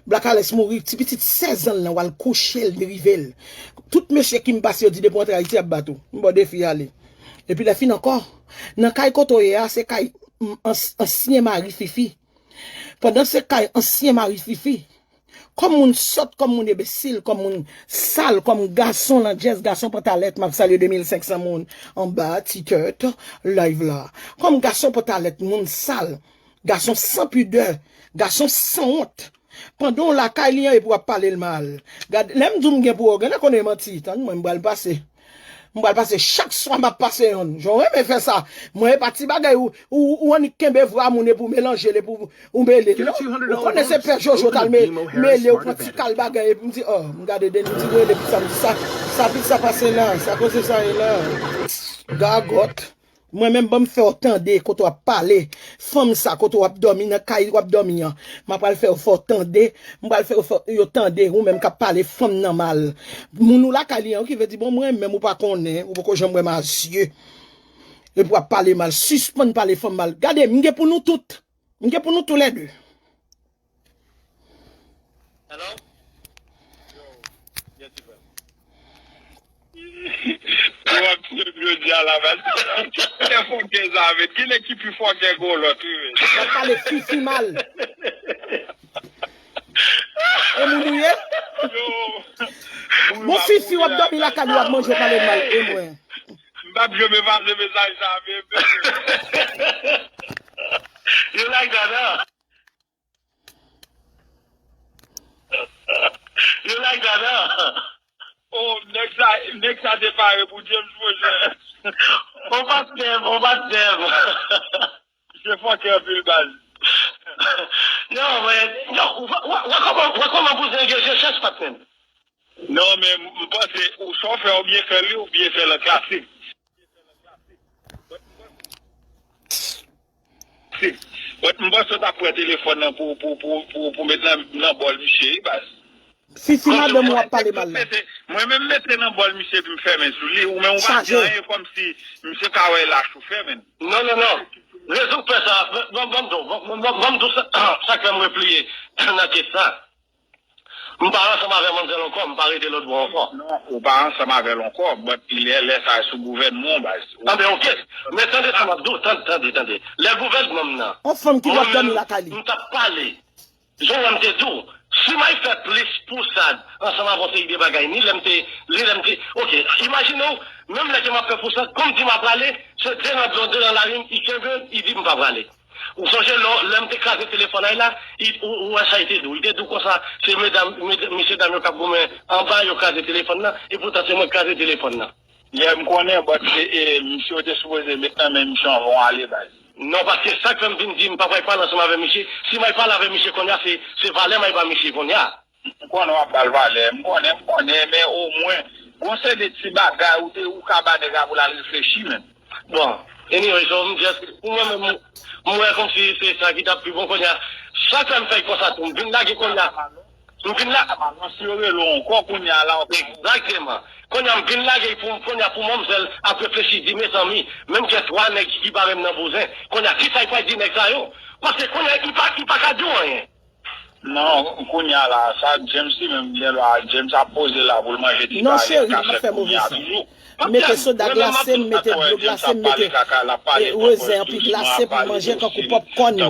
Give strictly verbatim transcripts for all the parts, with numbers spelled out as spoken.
Black Alex mouri, ti pitit sèz an l lan, w al kouche l, derive l. Tout mesye ki m pase, yo di depi w antre Ayiti, y ap bat ou. M ba w defi ale. Epi lè fin ankò, nan kay kote w ye a, se kay, mm, ans-, ansyen mari Fifi. Pandan se kay ansyen mari Fifi, kòm moun sòt, kòm moun enbesil, kòm moun sal, kòm gason landjèz, gason pantalèt, m ap salye de mil senk san moun anba ti tèt live la. Kòm gason pantalèt, moun sal, gason san pidè, gason san wont. Pandan w lakay li an epi w ap pale l mal. Gad, lè m di w m gen pou w, gen lè konnen manti, tann mwen, m pral pase. M pral pase chak swa, m ap pase yonn. Jan w renmen fè sa. Mwen, e pa ti bagay ou, ou, ou annik kenbe vwa moun epi w melanje l epi w, ou mele l. Ou konnen se pè Jojo t al me-, mele, ou pran ti kal bagay epi m di, oh, m gade Denis, m di, rele pou sa, m di, sa, sa pitit sa pase la, sa koze sa ye la. Gagòt. Mwen menm, ban m fè w tande kote w ap pale. Fanm sa, kote w ap dòmi, nan kay w ap dòmi an. M ap pral fè w, fè w tande. M pral fè w, fè yo tande, ou menm k ap pale fanm nan mal. Moun ou lakay li an, ki vle di, bon, mwen menm, ou pa konnen, ou poko janm wè m a zye. Epi w ap pale mal. Sispann pale fanm mal. Gade, m gen pou nou tout. M gen pou nou toulède. Hello? Yo, yes, frè. Yo, ap trip jodi a la, men. Kilè fòkè sa, men? Kilè ki pi fòkè ke lòt, wi, men? L ap pale Fifi mal. E moun ou ye? Yo. Bon, Fifi, w ap dòmi lakay ou, w ap manje, w pale mal. E mwen? M p ap janm efase mesaj sa, men. You like that, huh? You like that, huh? Oh, nèg sa, nèg sa te pare pou James, monchè. On bat them, on bat them. Se fòkè anpil, baz. Non, men, non, ou, ou, ou kòman, ou kòman pou se gen chèch patnè? Non, men m panse, ou sa w fè, ou byen fè li, ou byen fè l an klasik. Si. Mwen, m panse w t ap pran telefòn nan pou, pou, pou, pou, pou met nan, nan bòl misye, wi, baz. Si, si madanm ou ap pale mal la. Mwen menm mete nan bòl misye epi m fèmen sou li, ou menm ou pa di anyen kòmsi misye ka wè lach ou fè, men. Non, non, non. Rezon k fè sa, ban, ban, ban, ban, ban, ban m di w sa, sa k fè m repliye nan kes sa. M pa ansanm avè manmzèl ankò, m pa rete lòt bò ankò. Non, ou pa ansanm avè l ankò, but lè, lè sa sou gouvènman w, baz. Anben, oke. Men tande sa m ap di w, tande, tande, tande. Lè gouvènman m nan, on fanm ki dwe dòmi lakay li. M t ap pale. Jan w wè m te di w, si m ay fè plis pousad ansanm avè yon seri de bagay, ni lè m te, ni lè m te, oke, imajine w, menm lè ke m ap fè pousad, kòm di m ap prale, se de nan, de nan lari m, li kenbe m, li di m pa prale. Ou sonje lè, lè m te kraze telefòn ay la, li, ou, ou wè sa li te di w. Li te di w konsa, se medam, med-, mesye dam yo k ap goumen anba, yo kraze telefòn nan, epoutan se mwen k kraze telefòn nan. Yeah, m konnen, but se, e, misye yo te sipoze met nan men misye anvan w ale, baz. Non, paske sa k fè m vin di m pa pral pale ansanm avè misye. Si m ay pale avè misye kounye a, se, se valè m ay ba misye kounye a. M konnen w ap ba l valè, m konnen, m konnen, men omwen, gon seri de ti bagay ou te, ou ka ba nèg la pou l al reflechi, men. Bon, anyway, so m just, pou mwen menm, m wè kòmsi se sa ki t ap pi bon kounye a. Sa k fè m fè l konsa tou, m vin lage kounye a. M vin la. Manman, si yo rele w ankò kounye a la, w ap. Egzakteman. Kounye a, m vin lage pou, kounye a, pou manmzèl ap reflechi, di, mezanmi, menm gen twa nèg ki bare m nan bouzen, kounye a, kisa y pral di nèg sa yo? Paske kounye a, li pa, li pa ka di w anyen. Non, kounye a la, sa James li menm gen dwa, James ap poze la pou l manje ti kari ak kachèt kounye a toujou. M mete soda glase, m mete dlo glase, m mete, e, rezen anpi glase pou m manje kankou pòpkòn.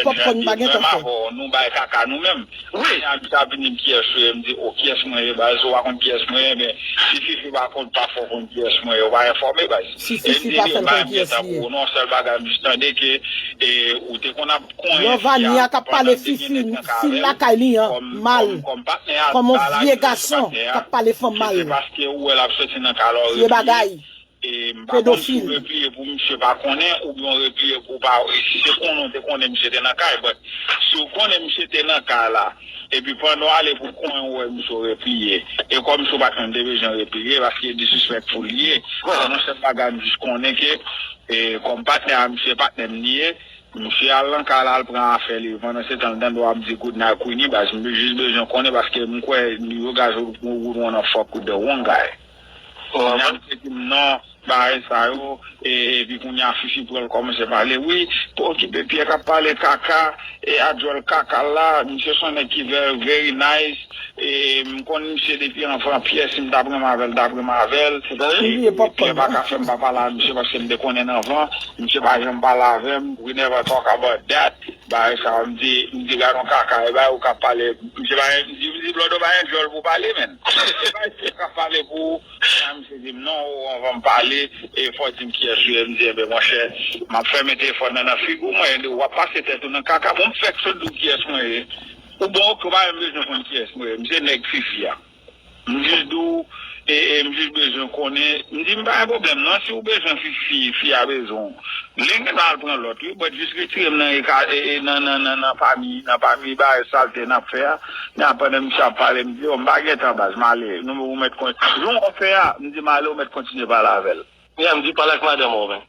Pòpkòn pa gen tan fèt. Nou bay kaka nou menm. Wi. Kounye a, m ta vini m kiyès ou ye, m di, o, kiyès mwen ye, baz, ou pa konn kiyès mwen ye, men si Fifi pa konn, pa fò konn kiyès mwen ye, ou pa enfòme, baz. Si Fifi pa fè l konn kiyès li ye. Non, sèl bagay, m jis tande ke, e, ou te konn ap Lovania k ap pale fi, fi, fi lakay li an mal. Kòm yon vye gason k ap pale fanm mal. Se paske ou wè l ap soti nan kay la, w repliye. Vye bagay. E m pa konn si w repliye pou misye pa konnen, oubyen w repliye pou pa, si se konnen w te konnen misye te nan kay, but si w konnen misye te nan kay la, epi pandan w ale pou konnen w wè misye w repliye. E kòm misye w pa t menm te bezwen repliye, paske disrespectful li ye. Nan sèl bagay m jis konnen ke, e, kòm patnè a misye, patnè m li ye, Misye al nan kay la, al pran afè li. Pandan se tan, l tande w ap di good night Queenie, baz, m jis bezwen konnen, paske m kwè you guys would, would wanna fuck with the wrong guy. Kounye a, misye di m non, bagay sa yo, e, epi kounye a Fifi pran l kòmanse pale. Wi, pa okipe Pyè k ap pale kaka, e a djòl kaka l la, misye se yon nèg ki very, very nice, e m konn misye depi anvan Pyè, si m t ap renmen avè l, m t ap renmen avè l. E Pyè pa ka fè m pa pale a misye paske m te konnen l anvan, misye pa janm pale avè m, we never talk about that. Bagay sa yo, m di, m di, gad yon kaka, e bagay ou k ap pale, misye pa, m di, m di, Blòdò pa gen djòl pou pale, menn. E bagay ou k ap pale pou ou, sa misye di m, non, ou anvan m pale, e fò w di m kiyès ou ye, m di, enben, monchè, m ap fèmen telefòn nan nan figi w, mwen, w ap pase tèt ou nan kaka, bon, m fèk sot di w kiyès mwen ye. Ou bon, oke, ou pa menm bezwen konn kiyès mwen ye, m se nèg Fifi a. M jis di w, e, e, m jis bezwen konnen. M di m pa gen pwoblèm non, si w bezwen fi, fi, fi a bezwen w. Li gen dwa al pran lòt wi, but jis retire m nan eka, e, e, nan, nan, nan, nan pami, nan pami bagay salte n ap fè a. Nan pandan misye ap pale, m di, o, m pa gen tan baz, m ale. Nou, ou mèt kon-, jan w fè a, m di m ale, ou mèt kontinye pale avè l. Yeah, m di pale ak madanm ou, men.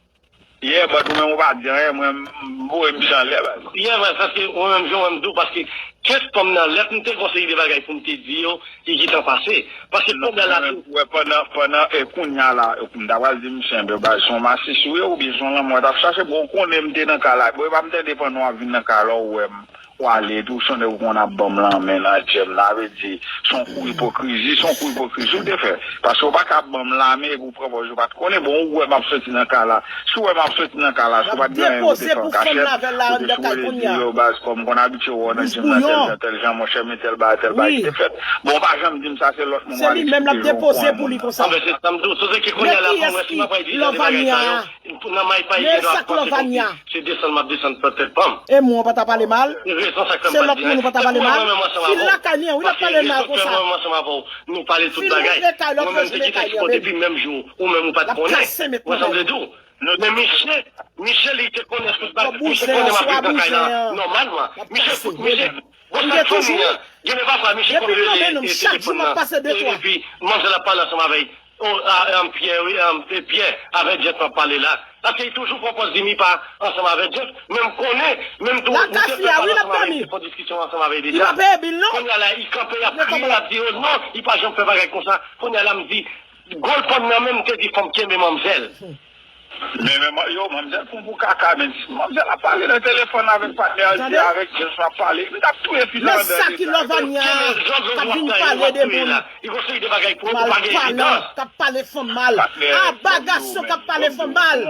Yeah, but ou menm ou pa di anyen, mwen m voye misye anlè baz. Yeah, baz, paske mwen menm jan mwen m di w, paske kèk fanm nan, lè m te gon seri de bagay pou m te di yo, li gentan pase. Paske pandan la tou. Wè, pandan, pandan, e kounye a la, e, m ta pral di misye, enben, baz, se yon masisi ou ye, oubyen se yon lanmò w t ap chache, bon, ou konnen m te nan ka la, bon, e pa m tande pandan w ap vin nan ka la, ou wè m. W ale tou, se yon nèg ou konn ap ban m lanmen nan djèm nan. Sa vle di, se yon kou ipokrizi, se yon kou ipokrizi w te fè. Paske w pa ka ban m lanmen epi w pran pòz ou pa t konnen. Bon, ou wè m ap soti nan ka la. Si w wè m ap soti nan ka la, si w pa t gen anyen pou w te fè an kachèt, ou te sou rele di yo, baz, kòm m konn abitye wè w nan djèm nan, tèl jan, tèl jan, monchè, men tèl bagay, tèl bagay ki te fèt. Bon, w pa janm di m sa, se lòt moun w ale eksplike yo, ou konnen moun nan. Anben, se sa m di w, se ki kounye a la pou mwen, si m ap di jan de bagay sa yo, nan may pa isit, yo ap panse kòmsi se desann m ap desann pran tèt pa m. E mwen, ou pa ta pale mal. Se rezon sa k fè m pral di anyen. Se lòt moun ou pa ta pale mal. Fil lakay li an, wi, l ap pale mal konsa. Paske rezon k fè mwen menm ansanm avè w, nou pale tout bagay. Mwen menm te kite sou kò depi menm jou, ou menm ou pa t konnen. Mwen sanble di w. Men misye, misye li te konnen tout bagay. Misye konnen m ap viv nan kay la nòmalman. Misye fout, misye, bon, sa fanmi an. Gen de pafwa, misye konn rele e telefòn nan. E epi, manzè l ap pale ansanm avè l. O, a, a, Pyè, wi, a, e Pyè, avè Jeff m ap pale la. Paske li toujou pran pòz di m li pa ansanm avè Jeff, men m konnen, menm tou, m te fè pale ansanm avè li, m te fè diskisyon ansanm avè li deja. Kounye a la, li kanpe, l ap kriye, l ap di, o non, li pa janm fè bagay konsa. Kounye a la, m di, gòl fanm nan menm, m te di, fò m kenbe manmzèl. Men, men, yo, manmzèl pran pou kaka, men si manmzèl ap pale nan telefòn avèk patnè l, se avèk Jeff m ap pale. M t ap touye fi sa anndan leta. Men sa ki Lovania k ap vin pale de moun. Li gon seri de bagay pou ou, ou pa gen evidans. K ap pale fanm mal. Aba gason k ap pale fanm mal.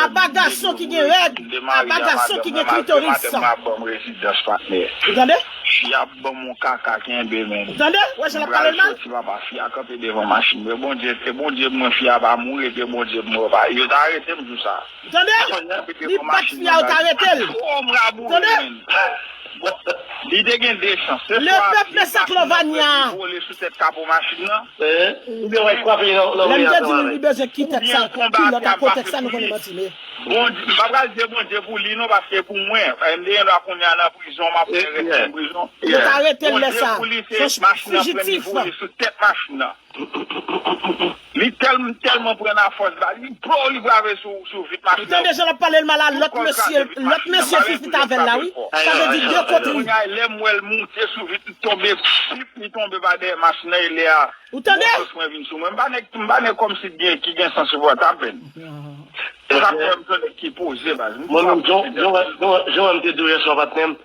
Aba gason ki gen règ. Aba gason ki gen klitoris. Ou tande? Fi a ap ban m yon kaka kenbe, men. Ou tande? Wè jan l ap pale l mal. Fi a kanpe devan machin mwen. Bondye, e Bondye mwen, fi a pa mouri, e Bondye mwen pa. Yo ta arete m jou sa. Ou tande? Li bat fi a, yo ta arete l. Tande? Li te gen de chans. Se swa li machin nan pran, li vole sou tèt kapo machin nan. Oubyen w al kwape nan, nan ri ansanm avè l. Lè m te di nou li bezwen ki tèt sa, ki lòt a pwotèks sa, nou konnen manti m ye. Bondye, m pa pral di Bondye pou li non, paske pou mwen, m te gen dwa kounye a nan prizon, m ap fè rès nan prizon. Yo ta arete l lè sa. Bondye pou li, se machin nan pran, li vole sou tèt machin nan. Li tèlman, tèlman pran nan fòs la, li bro, li brave sou, sou vit machin nan. Ou tande jan l ap pale l mal a lòt mesye, lòt mesye Fifi t avè l la, wi. Sa vle di de kote, wi. Kounye a, lè m wè l moute sou vit, li tonbe, pip, li tonbe pa dèyè machin nan, e lè a, ou tande? Bon sans mwen vin sou mwen. M pa nèg, m pa nèg kòmsi gen, ki gen sans epòtab, men. Se sa k fè m se nèg ki poze, baz. Mwen menm, jan, jan, jan, jan m te di w yèswa, patnè m,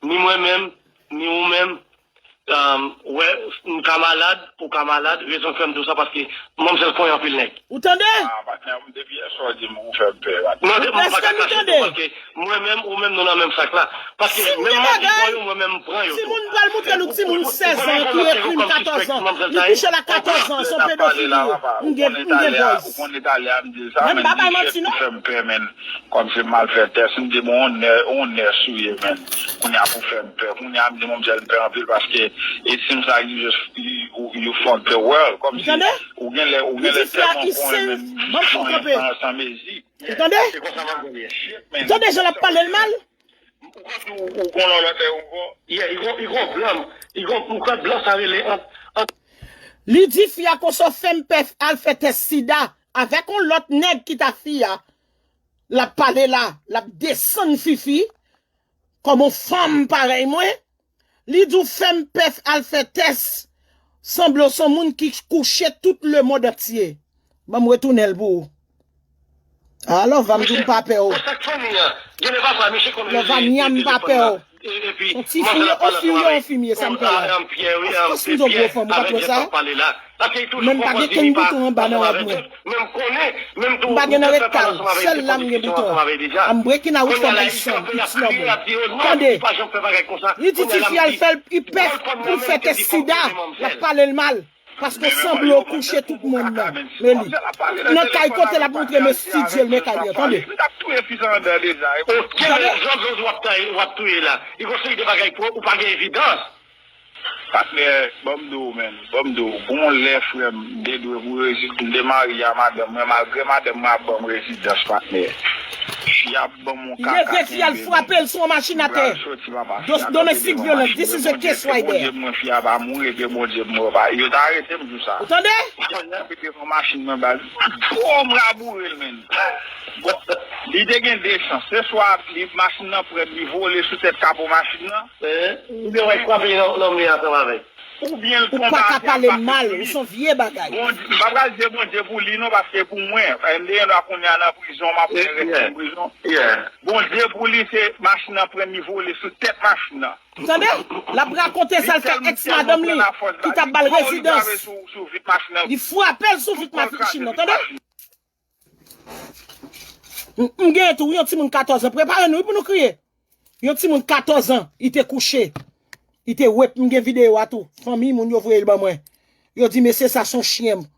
ni mwen menm, ni ou menm, Um, wè, m ka malad, ou ka malad, rezon k fè m di w sa, paske manmzèl konyen anpil nèg. Ou tande? Ah, patnè, m depi yèswa w di m ou fè m pè, patnè. Non, m pa ka kache tou, paske mwen menm, ou menm, nou nan menm sak la. Paske menm mwen ki pran yo, mwen menm m pran yo tou. Timoun pral moutre nou timoun sèz an ki ekri m katòz an. Li kouche la katòz an, se yon pedofili. M gen, m gen voice. Ou konn talè a m di l sa, men m di chèf ki fè m pè, men. Kòmsi m al fè tès, m di, bon, onè, onè sou ye, men. Kounye a pou fè m pè. Kounye a m di, manmzèl, m pè anpil paske it seems like you just, you, you fuck the world. Kòmsi ou gen lè, ou gen lè tèlman pran, men, san, san mezi. Ou tande? Ou tande jan l ap pale l mal? Ou konn di ou, ou konn lòt lè ou gon. Yeah, li gon, li gon blan. Li gon, ou kwè blan sa rele ant, ant. Li di fi a konsa, fè m pè al fè tès sida avèk yon lòt nèg ki ta fi a. L ap pale la, l ap desann Fifi kòm yon fanm parèy mwen. Li di w fè m pè al fè tès, sanble w se yon moun ki kouche tout lemonn antye. Ban m retounen l pou ou. Ah, Lova, m di w m pa pè w. Lova, nyam, m pa pè w. Yon ti fi, yon fi, yon fi, sa m pè la. Of course, m di w gwo fanm, ou pa t wè sa? Men m pa gen kenn bouton anba nan rad mwen. M pa gen nan rèktal, sèl la m gen bouton an. I'm breaking out from the sun, it's normal. Tande, li di tifi a l fè l, li pè pou l fè tès sida, l ap pale l mal. Paske sanble w kouche tout moun nan. Men li nan kay kote l ap moutre men fidye l, men kay li an, tande. Li t ap touye fi sa anndan deja. Oke, men jan w ap touye la, li gon seri de bagay pou ou pa gen evidans. Patnè, ban m di w, men, ban m di w, gon lè, frè m, m te dwe pou rezi, m te marye a madanm mwen, malgre madanm mwen ap ban m rezidans, patnè. Fi a ap ban m yon kaka. Li leve fi a, l frape l sou yon machin atè. Domestic violence, this is a case right there. Bondye mwen, fi a pa mouri, ke Bondye mwen pa. Yo ta arete m jou sa. Ou tande? Kounye a, mete yon machin nan ba l. Bwom, raboure l, men. Bon, li te gen de chans. Se swa li, machin nan pran l, li vole sou tèt kapo machin nan. Oubyen w al kwape nan men ansanm avè l. Oubyen l tonbe atè, l pase sou li. Bon, m pa pral di Bondye pou li non, paske pou mwen, m te gen dwa kounye a nan prizon, m ap fè rete nan prizon. Bondye pou li, se machin nan pran l, li vole sou tèt machin nan. Tande, l ap rakonte sa l fè ex madanm li ki t ap ba l rezidans. Li frape l sou vit machin nan, tande. M gen tou yon timoun katòz an, prepare nou wi pou nou kriye. Yon timoun katòz an, li te kouche. Li te wet, m gen videyo a tou. Fanmi moun yo voye l ban mwen. Yo di mesye sa se yon chyen.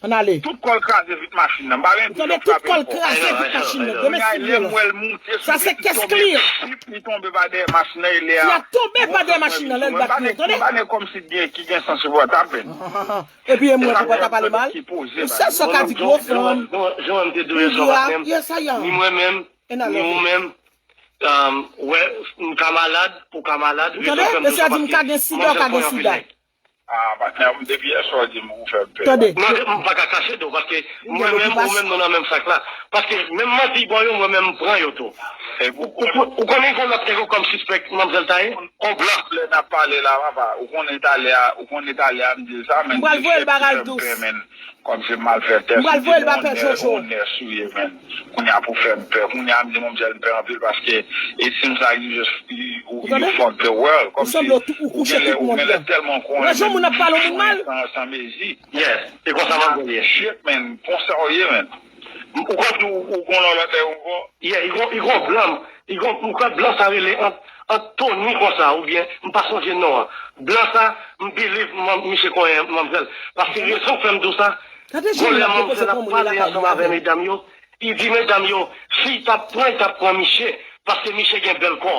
Ann ale. Tout kò l kraze vit machin nan. M pa renmen di yo frape l fò. Tout kò l kraze vit machin nan. Domestik vyolans. Sa se kès kliyan. Li tonbe pa dèyè machin nan e lè a. Fi a tonbe pa dèyè machin nan lè l bat li, tande. M pa gen kòmsi ki gen sans pou w t ap vin. Epi e mwen pou pa ta pale mal. Ou sèl sa w ka di gwo fanm. Jan m te di w yè swa patnè m, ni mwen menm, ni ou menm, wè, m ka malad, ou ka malad, rezon k fè m di w sa paske manzè pran yon anpil nèg. Ah, patnè m, depi yè swa w di m ou fè m pè. Tande. Mwen, m pa ka kache tou, paske mwen menm, ou menm, nou nan menm sak la. Paske menm manti bò yo, mwen menm m pran yo tou. Ou konnen gen lòt nèg yo kòm sispèk manmzèl ta ye? On blan. Lè n ap pale la, papa, ou konnen talè a, ou konnen talè a m di l sa, men m di l chèf ki fè m pè, men kòm se malfèktè, si di m onè, onè sou ye, men kounye a pou fè m pè, kounye a m di manmzèl m pè anpil paske it seems like you just, you, you fuck the world, kòmsi ou genlè, ou genlè tèlman konnen, men ou konnen san, san mezi. Yeah, e konsa manzè ye. Shit, man, konsa w ye, man. Ou konn tou, ou konn yon lòt nèg ankò? Yeah, li gon, li gon blan, li gon, ou kwè blan sa rele Ant, Antoni konsa, oubyen, m pa sonje non an. Blan sa, m believe, man, misye konyen manmzèl. Paske rezon k fè m di w sa, gon lè manmzèl ap pale ansanm avè medam yo, li di medam yo, si l t ap pran, li t ap pran misye, paske misye gen bèl kò.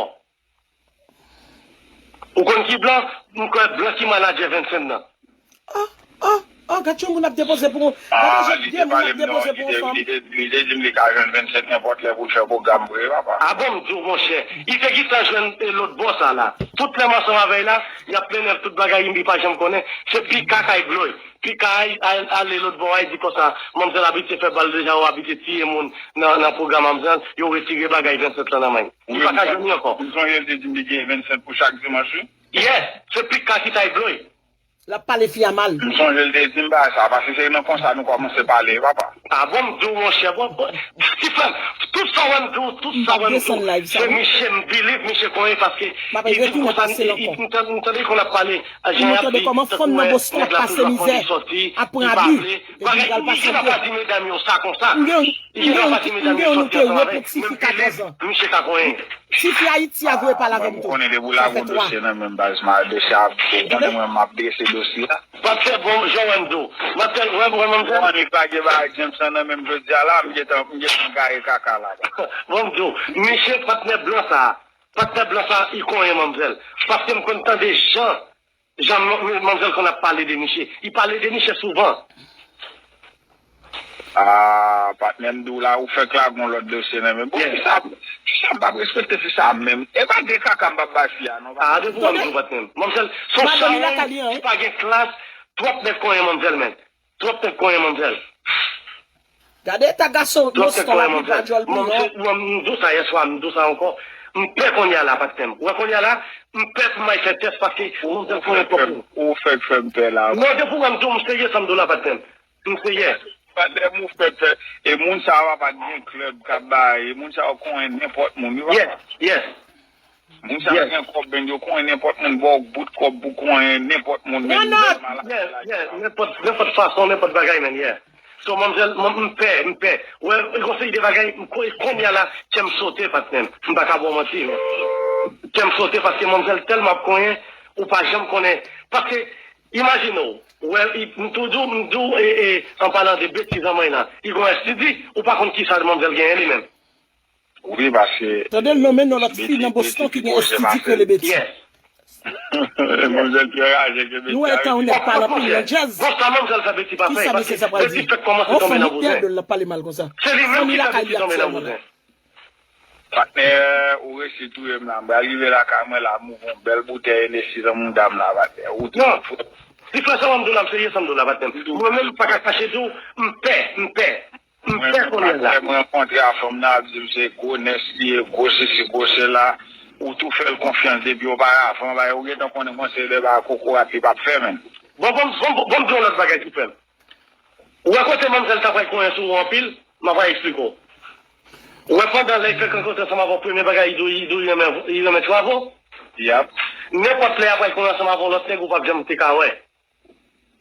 Ou konn ki blan? M kwè blan ki manadjè Vincent nan. Oh, oh, oh, gad yon moun ap depoze pou ou. Gade jan de moun ap depoze pou yon fanm. Li te, li te, li te di m li ka jwenn Vincent nenpòt lè pou l fè pwogram vre, papa. A bon, m di w, monchè. Li te gentan jwenn, e, lòt bò sa la. Tout lè m ansanm avè l la, y ap plennen l tout bagay, li pa janm konnen. Se pika k ay blo l. Pika ay, ay, ale lòt bò a, li di konsa, manmzèl abitye fè bal deja, ou abitye tiye moun nan, nan pwogram manmzèl, yo retire bagay Vincent lan nan men l. Li pa ka jwenn li ankò. M sonje l te di m li gen Vincent pou chak dimanch, wi. Yeah, se pik ka ki t ay blo l. L ap pale fi a mal. M sonje l te di m bagay sa, paske se nan konsa nou kòmanse pale, papa. A bon, m di w, monchè, bon, bon, ti frè m, tout sa w wè m di w, tout sa w wè m di w, se misye, m believe misye konyen, paske li di m konsa, m tande, m tande l konn ap pale, jan y ap di, tankou wè nèg la toujou ap pran li sòti, li pa vle. Bagay, misye pa ka di medam yo sa konsa. Misye pa ka di medam yo sòti ansanm avè l, men m believe misye ka konyen. Tifi Ayiti a voye pale avè m tou. Mwen, m konnen depi w lage yon dosye nan men m, baz, m a dosye a, ou konnen mwen, m ap drese dosye a. Patnè, bon, jan w wè m di w. M ap tèl, wè, wè, manmzèl. Ou annik lage bagay James lan nan men m jodi a la, m gentan, m gentan gaye kaka la. Bon, m di w, mesye, patnè blan sa a, patnè blan sa a, li konyen manmzèl. Paske m konn tande jan Jan manmzèl konn ap pale de misye. Li pale de misye souvan. Ah, patnè m di w la, ou fèk lage yon lòt dosye nan men m. Bon, fi sa, fi sa m p ap respekte fi sa menm. E pa de kaka m p ap bay fi a non, patnè. Ah, depi w wè m di w, patnè m. Manmzèl, se yon chawony ki pa gen klas, twòp nèg konyen manmzèl, men. Twòp nèg konyen manmzèl. Gade eta gason Boston la ki pa djòl bouyon. Mwen, m di w sa yèswa, m di w sa ankò. M pè kounye a la, patnè m. Ou wè kounye a la, m pè pou m al fè tès paske manmzèl konnen twòp moun. Ou fèk fè m pè la. Non, depi w wè m di w, m serye sa m di w la, patnè m. M serye. Patnè, move pèp fè. E moun sa yo pa gen klèb k ap bay. E moun sa yo konyen nenpòt moun, wi, papa. Yes, yes. Moun sa yo gen kòb, men yo konyen nenpòt moun, ba w bout kòb pou konyen nenpòt moun, men. Nenpòt, nenpòt fason, nenpòt bagay, men, yeah. So, manmzèl, mwen, m pè, m pè. Wè, e gon seri de bagay, m ko-, kounye a la, kè m sote, patnè m. M pa ka ba w manti, men. Kè m sote paske manmzèl tèlman ap konyen, ou pa janm konnen. Paske, imajine w, wè, i, m toujou, m di w, e, e, an palan de betiz an mwen la, i gon S T D, ou pa konn kisa manmzèl genyen li menm. Wi, paske. Tande l nonmen non lòt fi nan Boston ki gen S T D k rele Betty. Yes. Manmzèl pi anraje ke Betty. Nou wè tan ou nèg pale anpil nan djaz. Bon, sa manmzèl sa Betty pa fè. Kisa mesye sa pral di? Betty fèk kòmanse tonbe nan bouzen. Se li menm ki fè Betty tonbe nan bouzen. Patnè, ou resi touye m la. M pral rive lakay mwen la, m ouvri yon bèl boutèy Hennessy nan mouda m la, patnè. Ou tou. Non. Ti frè, sa w ap di w la, m serye, sa m di w la, patnè m. Mwen menm, m pa ka kache di w, m pè, m pè. M pè kounye a la. Mwen rankontre a fanm nan, ap di m se gwo nès li ye, gwo sesi, gwo sela. Ou tou fè l konfyans depi oparavan, bay, ou gentan konnen mwen se de bagay kokorat li p ap fè, menn. Bon, bon, bon, bon, bon, m di w yon lòt bagay ki fè m. Ou wè kote manmzèl ta pral konyen sou ou anpil, m ap pral eksplike w. Ou wè pandan lè l fèk rankontre ansanm avè w, premye bagay li di w, li di w li renmen, li renmen twavo. Yap. Nenpòt lè y ap pral konyen ansanm avè w lòt nèg, ou p ap janm te ka wè.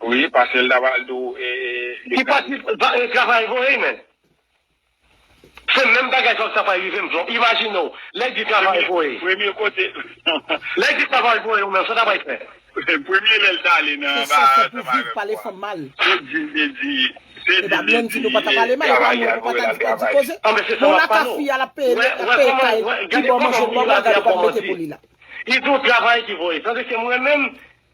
Wi, paske l ta pral di w, e, e, li pati, e, travay voye, men. Se menm bagay sa k ta pral rive m, Jon. Imajine w, lè l di travay voye. Premye kote. Lè l di travay voye, ou menm, sa w ta pral fè? Premye lè l t ale nan ba, ansanm avè m. Se sa k pou viv, pale fanm mal. Se di, se di, se di, Blondy, nou pa ta pale mal, e pa nou, nou pa ta di koze. Anben, se sa m ap pale w. Wè, wè kòman, wè, gade kòman Mira te ap ba w manti. Li di w travay ki voye. Tandis ke mwen menm,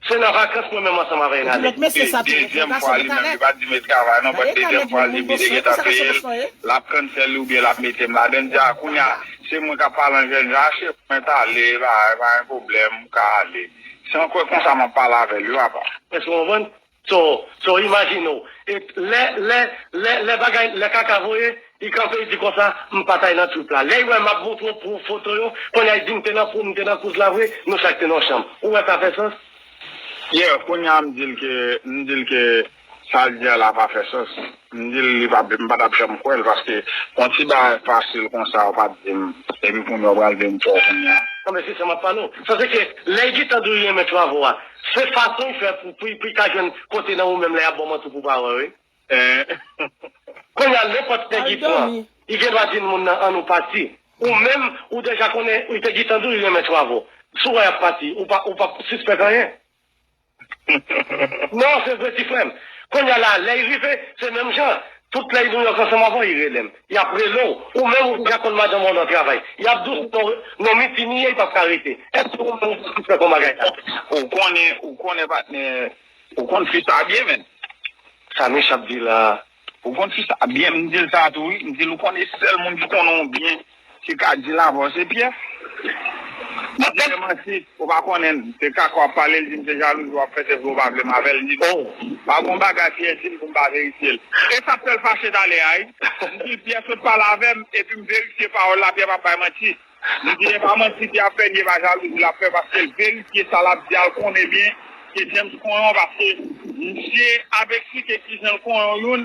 se nan vakans mwen menm ansanm avè l n ale. Epi lòt mesye sa tou, dezyèm fwa li menm, li pa t di m e travay non, but dezyèm fwa li, li te gentan peye l, l ap cancel li oubyen l ap mete m ladan l. Di a, kounye a, se mwen k ap pale an jènjan, achte mwen t ale, pa, pa gen pwoblèm, m ka ale. Se ankò konsa m ap pale avè l, wi, papa. Èske w konprann? So, so, imajine w. E lè, lè, lè, lè bagay, lè kaka voye, li kanpe, li di konsa, m pa t al nan trip la. Lè l wè m ap montre w pou foto yo, kounye a li di m te nan pou, m te nan kouz la vre, nou chak te nan yon chanm. Ou wè sa fè sans? Yeah, kounye a m di l ke, m di l ke sa l di a la pa fè sans. M di l li pa, m pa t ap janm kwè l, paske yon ti bagay fasil konsa, ou pa t di m, epi kounye a w pral vin fè w kounye a. Non, men se sa m ap pale w. Sa se ke lè l gentan di w li renmen twavo a, se fason l fè pou, pou, pou l ka jwenn kote nan ou menm lè y ap ba w manti pou w pa wè, wi. Kounye a, nenpòt nèg li pran, li gen dwa di moun nan, ann nou pati. Ou menm, ou deja konnen, li te gentan di w li renmen twavo. Si w wè y ap pati, ou pa, ou p ap sispèk anyen. Non, se vre, ti frè m. Kounye a la, lè l rive, se menm jan. Tout lè l Nouyòk ansanm avè w, li rele m. Y ap rele w. Ou menm, ou deja konn madanm ou nan travay. Y ap di w se nan, nan mitin li ye, li p ap ka rete. Èske ou menm, ou sispèk yon bagay la? Ou konnen, ou konnen, patnè. Ou konn fi sa byen, menn. Sa Mich ap di la. Ou konn fi sa byen, m di l sa tou, wi. M di l, ou konn e sèl moun ki konnen w byen, ki ka di l avè w, se Pyè. M ap di l manti, ou pa konnen l. Se kaka w ap pale, l di m se jalouzi w ap fè, se vre ou pa vle m avè l. Li di m, pa gon bagay Pyè di m pou m pa verifye l. E sa fè l fache talè a, wi. M di l, Pyè sot pale avè m, epi m verifye pawòl la, Pyè p ap bay manti. Li di, e pa manti Pyè ap fè, li e pa jalouzi l ap fè, paske l verifye sa l ap di a, l konnen byen ke James konyen w, paske misye ap eksplike kijan l konyen w youn,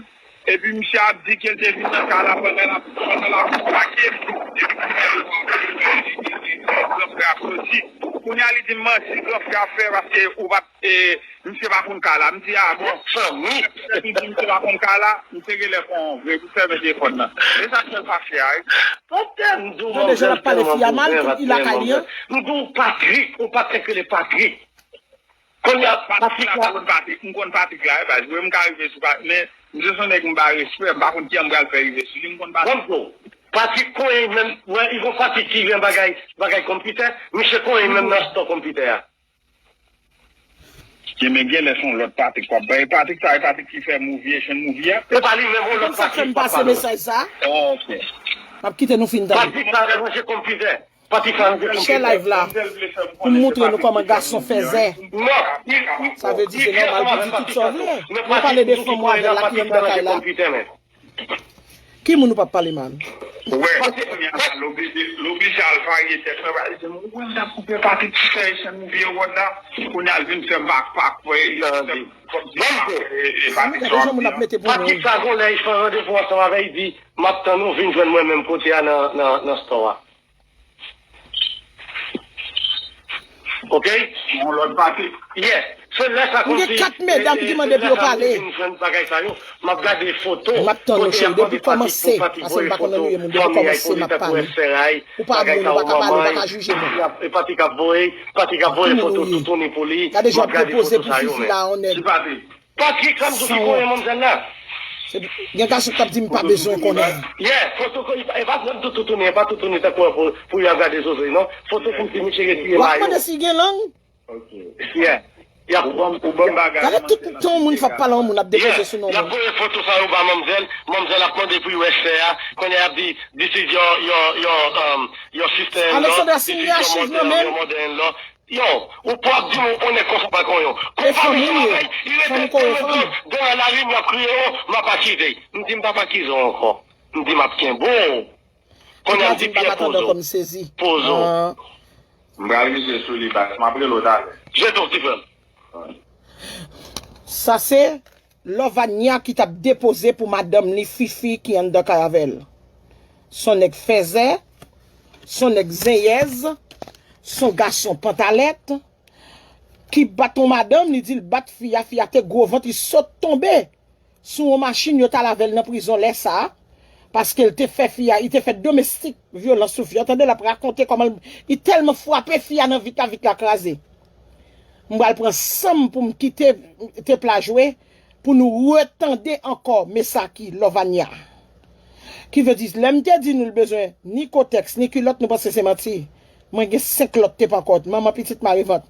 epi misye ap di ke l te vin nan kay la pandan l ap, pandan l ap konvake m, epi misye di, gran frè ap soti. Kounye a, li di m manti gran frè ap fè, paske ou pa t E, misye pa konn ka la. M di, a bon. Fanmi. Misye di misye pa konn ka la, misye genlè fè yon vre pou fèmen telefòn nan. E sa k fè l fache a, wi. Patnè m di w, manmzèl tèlman bouzen, patnè m, manmzèl. M di w, Patrick, ou pa t rele Patrick. Kounye a, Patrick la. M konn Patrick, m konn Patrick la, wi, baz. Wi, m ka rive sou Patrick, men misye se yon nèg m ba respè, m pa konn kijan m pral fè rive sou li, m konn Patrick. Bon, bon. Patrick konyen menm, wè, li gon Patrick ki gen bagay, bagay konpitè, misye konyen menm nan stò konpitè a. Ebyen, genlè se yon lòt Patrick w ap bay. E Patrick sa, e Patrick ki fè movie, Asian movie a? E pa li menm, yon lòt Patrick w ap pale. Konn sa k fè m pase mesaj sa? Oh, ok. M ap kite nou fin tande. Patrick sa ranje konpitè. Patrick sa ranje konpitè. Share live la. Pou m montre nou kòman gason fèzè. Non, li, li, sa vle di se nòmal pou di tout sa w vle. Nou pale de fanm ou avè l la ki anndan kay la. Ki moun ou p ap pale mal? Ou wè, kounye a la, l oblije, l oblije al varye tèt mwen, pa di, mwen, mwen, m t ap koupe pati ti sèy sen mouvi yo wòd la, kounye a l vin fè m pak, pak, wè, kòmsi e, e, e, pati sa w ap di an. Patrick sa gon lè, li fè randevou ansanm avè, li di, m ap tann ou vin jwenn mwen menm kote a nan, nan, nan store a. Ok? Yon lòt pati. Yeah. Se lè sa kòmsi. M gen kat medam ki mande pou yo pale. M ap gade foto. M ap tann nou, cheri, depi kòmanse, paske m pa konn annuiye moun. Depi kòmanse, m ap pale. Ou pa moun, ou pa ka pale, ou pa ka jije moun. Pati k ap voye, pati k ap voye foto toutouni pou li. Gade jan w ap depoze pou fifi la, yon nèg. Patrick, sa m sou ki konnen manmzèl la. Gen gason k ap di m pa bezwen konnen. Yeah, foto ko, e pa, e pa menm toutouni, e pa toutouni tankou an pou, pou y ap gade zozo, non. Foto kòmsi misye retire mayo. W ap mande si gen lang? Ok. Yeah. Y ap, ou ban m, ou ban m bagay. Gade tout tan moun fè ap pale, yon moun ap depoze sou non. Y ap voye foto sa yo ba manmzèl, manmzèl ap mande pou yo wè sè a, kounye a y ap di, this is your, your, your, um, your sister-in-law, this is your mother, your mother-in-law. Yo, ou p ap di m ou konnen konsa pa konyon. Konsa misye travay, li rete devan, devan lari, m ap kriye, yo, m ap akize. M di m p ap akize w ankò. M di m ap kenbe w. Kounye a m di pyè pozo. Pozo. M pral rive sou li baz. M ap rele w talè. Je t'en prie, frè m. Sa se Lovania ki t ap depoze pou madanm li Fifi ki anndan kay avè l. S on nèg fèzè, s on nèg zenyèz, s on gason pantalèt ki bat on madanm, li di l bat fi a, fi a te gwo vant, li sot tonbe sou yon machin, yo t al avè l nan prizon lè sa a, paske l te fè fi a, li te fè domestik vyolans sou fi a. Tande l ap rakonte kòman l, li tèlman frape fi a nan vit la, vit la kraze. M pral pran san m pou m kite tep la jwe, pou nou retande ankò Mesaki Lovania. Ki vle di, lè m te di nou l bezwen ni kotèks, ni kilòt, nou panse se manti. Mwen gen senk lòt tep ankò. Manman pitit mare vant.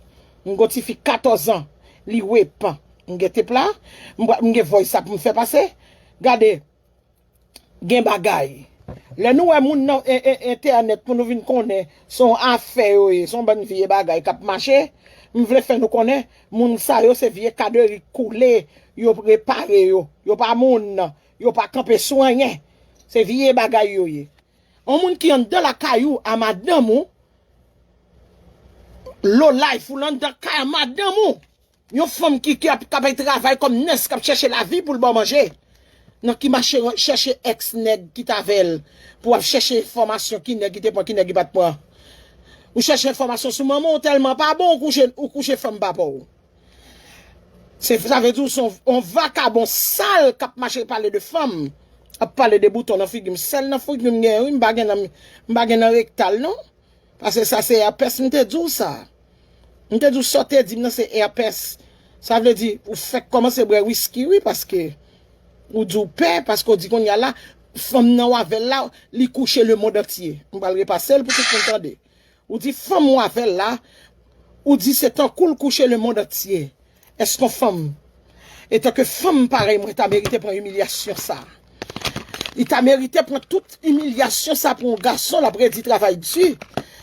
M gon tifi katòz an. Li wep. M gen tep la. M, m gen voice sa pou m fè pase. Gade. Gen bagay. Lè nou wè moun nan e, e, entènèt pou nou vin konnen, se yon afè yo ye, se yon bann vye bagay k ap mache. M vle fè nou konnen, moun sa yo se vye kaderi koule, yo repare yo. Yo pa moun, yo pa kanpe sou anyen. Se vye bagay yo ye. Yon moun ki anndan lakay ou a madanm ou, low life ou l anndan kay a madanm ou. Yon fanm ki, ki ap, k ap travay kòm nès, k ap chèche lavi pou l ba w manje. Nan ki mache chèche èks nèg ki t avè l, pou w ap chèche enfòmasyon ki nèg ki te pran, ki nèg ki pa t pran. Ou chèche enfòmasyon sou manman w tèlman pa bon, ou kouche, ou kouche fanm papa w. Se, sa vle di w se yon, yon vakabon sal k ap mache pale de fanm, ap pale de bouton nan figi m. Sèl nan figi m gen, wi, m pa gen nan, m pa gen nan rektal, non. Paske sa se èpès, m te di w sa. M te di w sa w te di m nan se èpès. Sa vle di, ou fèk kòmanse bwè wiski, wi, paske ou di w pè, paske w di kounye a la, fanm nan w avè l la, li kouche lemonn antye. M pral repase l pou tout moun tande. Ou di fanm ou avè l la, ou di se tankou l kouche lemonn antye. Èske yon fanm, etanke fanm parèy mwen, ta merite pran imilyasyon sa? Li ta merite pran tout imilyasyon sa pou yon gason l ap redi travay di.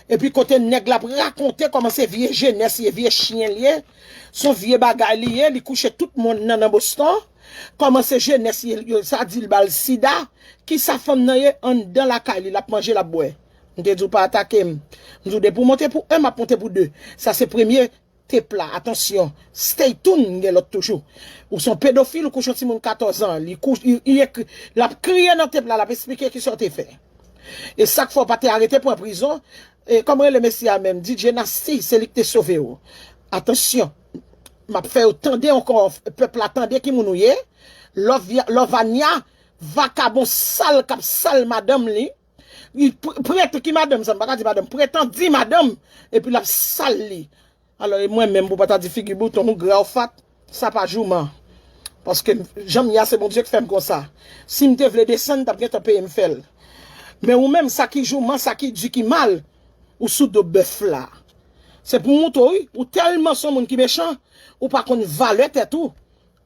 Epi kote nèg la ap rakonte kòman se vye jenès li ye, vye chen li ye, se yon vye bagay li ye, li kouche tout mòn nan nan Boston. Kòman se jenès li ye, sa di l ba l sida. Kisa fanm nan ye? Anndan lakay li, l ap manje, l ap bwè. M te di w pa atake m. M di w depi w monte pou en, m ap monte pou de. Sa se premye tep la, atansyon, stay tuned, m gen lòt toujou. Ou se yon pedofil, ou kouche yon timoun katòz an, li kouche, li, li ekri, l ap kriye nan tep la, l ap esplike kisa w te fè. E sa k fè w pa te arete pran prizon, e kòman rele mesye a menm, D J Nasty, se li k te sove w. Atansyon, m ap fè yo tande ankò, pèp la tande ki moun ou ye. Lòv-, Lòvania, vakabon sal k ap sal madanm li. Li pre-, prete ki madanm sa, m pa ka di madanm, pretan di madanm, epi l ap sal li. Alò, e mwen menm, pou pa ta di figi bouton, ou gra ou fat, sa pa jouman. Paske jan m ye a, se Bondye k fè m konsa. Si m te vle desann, t ap gentan peye m fè l. Men ou menm, sa ki jouman, sa ki di ki mal, ou sou do bèf la. Se pou montre w, wi, ou tèlman se yon moun ki mechan, ou pa konn valè tèt ou.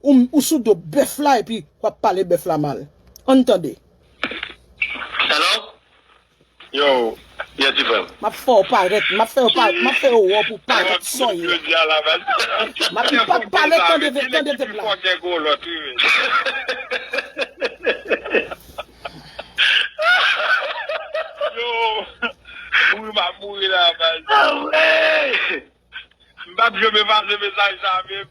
Ou, ou sou do bèf la epi w ap pale bèf la mal. Ann tande. Hello? Yo, yo, ti frè m. M ap fè w parèt, m ap fè w pa-, m ap fè w wè w pou parèt sòy. M ap di pa pale, tande, tande tèt la. Fòk gen gwo lòt, wi, men. Mouri m ap mouri la, baz. Ah, wi! M p ap janm efase mesaj sa, men.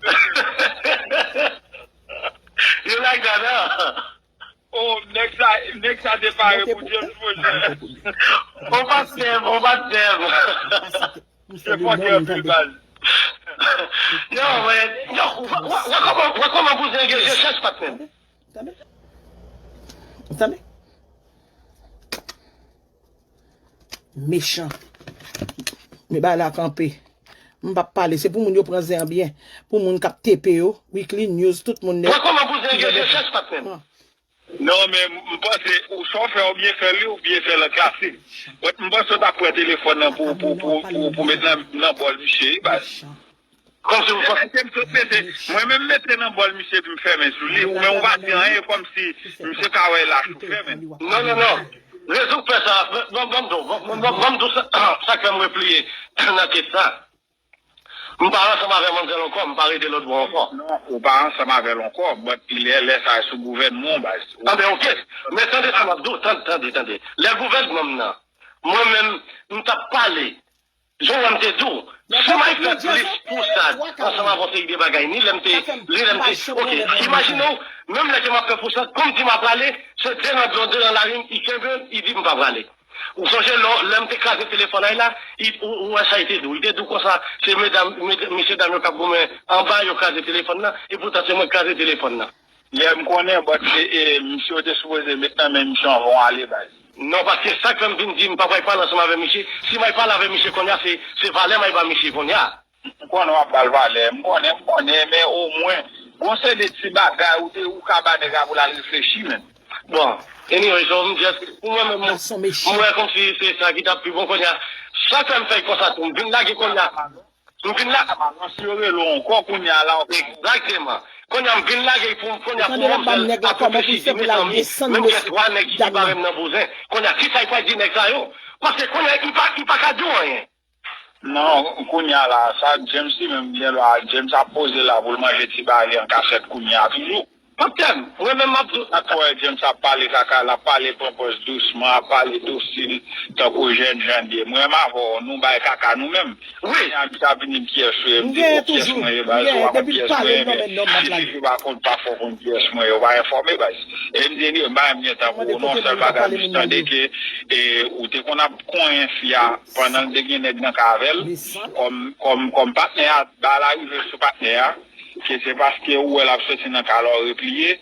You like that, huh? Oh, nèg sa, nèg sa te pare pou James, monchè. On pa t tèm, on pa t tèm. Se fòkè anpil, baz. Yo, man, yo, wè, wè, wè kòman, wè kòman bouzen gen je chèch patnè. Tande? Tande? Mechan. Men bagay la kanpe. M p ap pale. Se pou moun yo pran zen an byen. Pou moun k ap tepe yo. Weekly News, tout moun nèt. Mwen kòman pou zen gen je chèch patnè. Non, men m panse, ou sa w fè, ou byen fè li, ou byen fè l an klasik. But m panse w t ap pran telefòn nan pou, pou, pou, pou, pou met nan, nan bòl misye, wi, baz. Kòmsi w panse. Mwen menm mete nan bòl misye epi m fèmen sou li. Ou menm ou pa di anyen, kòmsi misye ka wè lach ou fèmen. Non, non, non. Rezon k fè sa, ban m di w, ban m di w sa k fè m repliye nan kes sa. M pa ansanm avè manmzèl ankò, m pa rete lòt bò ankò. Non, ou pa ansanm avè l ankò, but lè, lè sa sou gouvènman w, baz. Anben, oke. Men tande sa m ap di w, tande, tande, tande. Lè gouvènman m nan, mwen menm, m t ap pale. Jan w wè m te di w, si m al fè plis pousad ansanm avè yon seri de bagay, ni lè m te, ni lè m te, oke, imajine w, menm lè ke m ap fè pousad, kòm di m ap prale, se de nan dlo, de nan lari m, li kenbe m, li di m pa prale. Ou sonje lò, lè m te kraze telefòn ay la, li, ou, ou wè sa li te di w. Li te di w konsa, se medam, med-, mesye dam yo k ap goumen anba, yo kraze telefòn nan, epoutan se mwen k kraze telefòn nan. Yeah, m konnen, but se, e, misye yo te sipoze met nan men misye anvan w ale, baz. Non, paske sa k fè m vin di m pa pral pale ansanm avè misye. Si m al pale avè misye kounye a, se, se valè m al ba misye kounye a. M konnen w ap ba l valè, m konnen, m konnen, men omwen, gon seri de ti bagay ou te, ou ka ba nèg la pou l al reflechi, menm. Bon, anyway, so m just, pou mwen menm, m, m wè kòmsi se sa ki t ap pi bon kounye a. Sa k fè m fè l konsa tou, m vin lage kounye a. M vin la. Ansi yo rele w ankò kounye a la. Egzakteman. Kounye a m vin lage pou, kounye a pou manzè ap reflechi, di mezanmi, menm gen twa nèg ki separe m nan bouzen. Kounye a, kisa l pral di nèg sa yo? Paske kounye a, li pa, li pa ka di w anyen. Non, kounye a la, sa James li menm gen lwa, James ap poze la pou l manje ti bari an kachèt kounye a toujou. Pap tèm, mwen menm m ap di w. Sa k fè w wè James ap pale kaka, l ap pale pran pòz dousman, ap pale dosil, tankou jèn jan l ye. Mwen menm avè w, nou bay kaka nou menm. Wi. Kounye a, misye ap vin di m kiyès ou ye, m di, o, kiyès mwen ye, baz, ou pa konn kiyès mwen ye, men si fi pa konn, pa fò konn kiyès mwen ye, ou pa enfòme, baz. E m di, anyway, m pa menm gen tan pou ou, non, sèl bagay, m jis tande ke, e, ou te konn ap konyen fi a, pandan l te gen nèg nan kay avè l, kòm, kòm, kòm patnè a, bagay la rive sou patnè a, ke se paske ou wè l ap soti nan kay la, w repliye,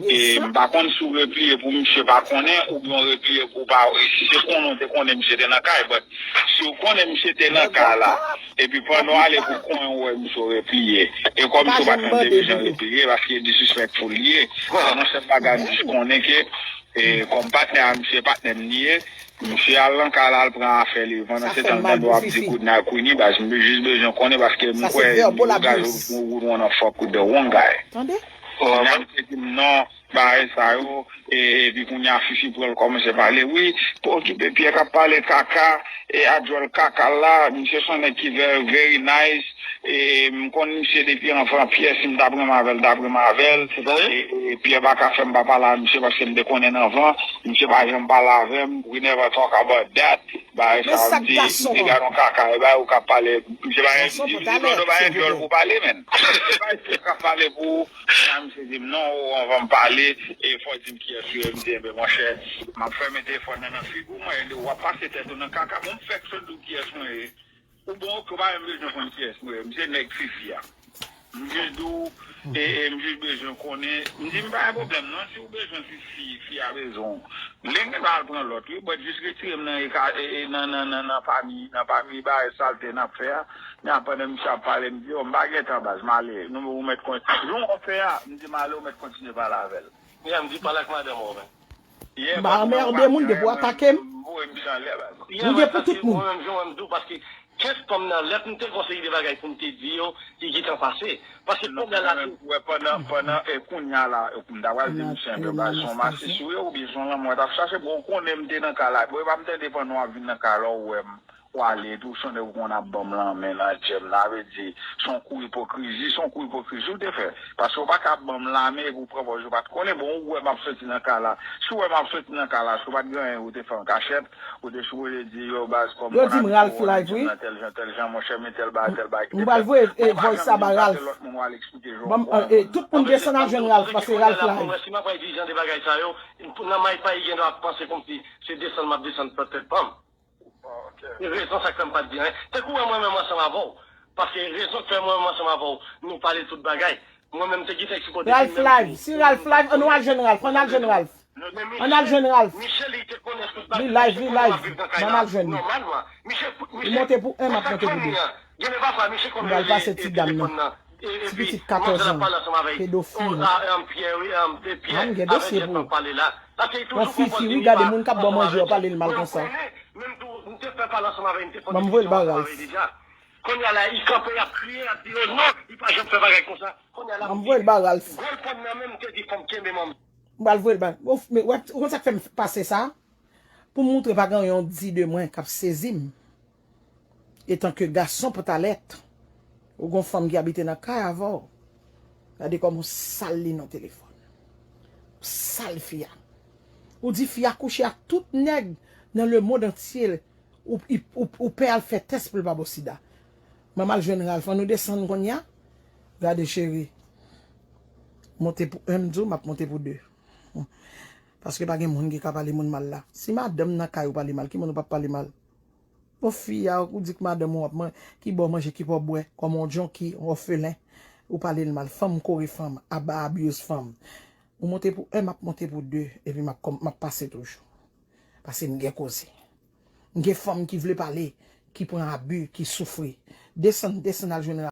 e m pa konn si w repliye pou misye pa konnen, oubyen w repliye pou pa, e si se konnen w te konnen misye te nan kay, but si w konnen misye te nan kay la, epi pandan w ale pou konyen w wè misye w repliye, e kòmsi w pa t konn de bezwen repliye, paske disrespectful li ye, se yon sèl bagay m jis konnen ke E, kòm patnè a misye, patnè m li ye. Misye al nan kay la, al pran afè li. Pandan se tan, m tande w ap di good night Queenie, baz, m jis bezwen konnen, paske m kwè you guys would wanna fuck with the wrong guy. Kounye a misye di m non, bagay sa yo, e, epi kounye a Fifi pran l kòmanse pale, wi, pa okipe Pyè k ap pale kaka, e a djòl kaka l la, misye se yon nèg ki very, very nice, E, m konn misye depi anvan, Pyè, si m t ap renmen avè l, m t ap renmen avè l. E, e, Pyè pa ka fè m pa pale a misye paske m te konnen l anvan. Misye pa janm pale avè m. We never talk about that. Bagay sa yo, m di, m di gad yon kaka, e bagay ou ka pale. Misye pa, m di, m di, non, nou pa gen dyòl pou pale, menn. Se pa misye k ap pale pou ou. Kounye a misye di m, non, o, anvan m pale, e fò w di m kiyès ou ye. M di, enben, monchè, m ap fèmen telefòn nan nan figi w, mwen, w ap pase tèt ou nan kaka. Bon, m fèk sot di w kiyès mwen ye. Ou bon, oke, ou pa menm bezwen konn kiyès mwen ye. M se nèg Fifi a. M jis di w, e, e, m jis bezwen konnen. M di m pa gen pwoblèm, non, si w bezwen fi, fi, fi a bezwen w. Lenge pa al pran lòt, wi, but jis retire m nan eka, e, e, nan, nan, nan, nan pami, nan pami bagay salte n ap fè a. Men pandan misye ap pale, m di, o, m pa gen tan, baz, m ale. Nou, ou mèt kontinye. Jan w fè a, m di m ale, ou mèt kontinye pale avè l. Ya, m di pale ak madanm ou, men. M pa anmède moun depi w atake m. M gen pou tout moun. Mwen menm, jan w wè m di w, paske kèk fanm nan, lè m te konseye de bagay pou m te di yo, li gentan pase. Paske pandan la tou. Wè, pandan, pandan, e, kounye a la, e, m ta pral di misye enpe, baz, se yon masis ou ye, oubyen se yon lanmou w t ap chache, bon, ou konnen m te nan kay la, bon, e pa m tande pandan w ap vin nan kay la, ou wè m. pwale tou, se yon nèg ou konn ap ban m lanmen nan djèm nan, vle di, se yon kou ipokrizi, se yon kou ipokrizi ou te fè. Paske ou pa ka ban m lame epi ou pran pòz ou pa t konnen. Bon, ou wè m ap soti nan kay la. Si ou wè m ap soti nan kay la, si ou pa t gen anyen ou te fè an kachèt, ou te sipoze di, yo, baz, kòm Yo di m Ralph live, wi. Nan tèl jan, tèl jan, monchè, men tèl bagay, tèl bagay, M pral voye, eh, voice sa ba Ralph. Lòt moun w al eksplike jan Ban m, eh, tout moun desann al jwenn Ralph, paske Ralph live. Si m ap di jan de bagay sa yo, nan may pa gen dwa ap panse kòmsi se desann m ap desann tèt pa m. E rezon sa k fè m pa t di anyen. Tankou wè mwen menm ansanm avè w. Paske rezon k fè mwen menm ansanm avè w, nou pale tout bagay. Mwen menm te gentan eksplike Ralph live. Si Ralph live, ann nou al jwenn Ralph, ann al jwenn Ralph. Ann al jwenn Ralph. Li live, li live. Ban m al jwenn li. Li monte pou en, m ap monte pou de. M pral pase ti dam nan. Ti pitit katòz an, pedofil. A, m gen dosye pou ou. Yon fifi, wi, gade moun k ap ba w manje, w ap pale l mal konsa. Ban m voye l ba Ralph. Kounye a la, li kanpe, l ap kriye, l ap di, "Oh non, li pa janm fè bagay konsa." Kounye a la, Ban m voye l ba Ralph. Gòl pa m nan men, m te di, "Fò m kenbe manm." M pral voye l ba. Bon, men, wè, ou konn sa k fè m pase sa? Pou m moutre pa gen yon di de mwen k ap sezi m. Etanke gason pantalèt, ou gon fanm ki abite nan kay avè w. Gade kòman w sal li nan telefòn. W sal fi a. Ou di fi a kouche ak tout nèg nan le monde entier. Ou, ou, ou pè al fè tès pou l pa ba w sida. Ban m al jwenn Ralph, ann nou desann kounye a. Gade cheri. Monte pou en, m di w, m ap monte pou de. Paske pa gen moun ki ka pale moun mal la. Si madanm nan kay ou pale mal, ki moun ou p ap pale mal? Bon, fi a, ou di k madanm ou ap man-, ki ba w manje, ki ba w bwè, kòm yon junkie, yon òfelen, ou pale l mal. Fanm kore fanm, aba abuse fanm. Ou monte pou en, m ap monte pou de, epi m ap kòm, m ap pase toujou. Paske m gen koze. M gen fanm ki vle pale, ki pran abi, ki soufri. Desann, desann al jwenn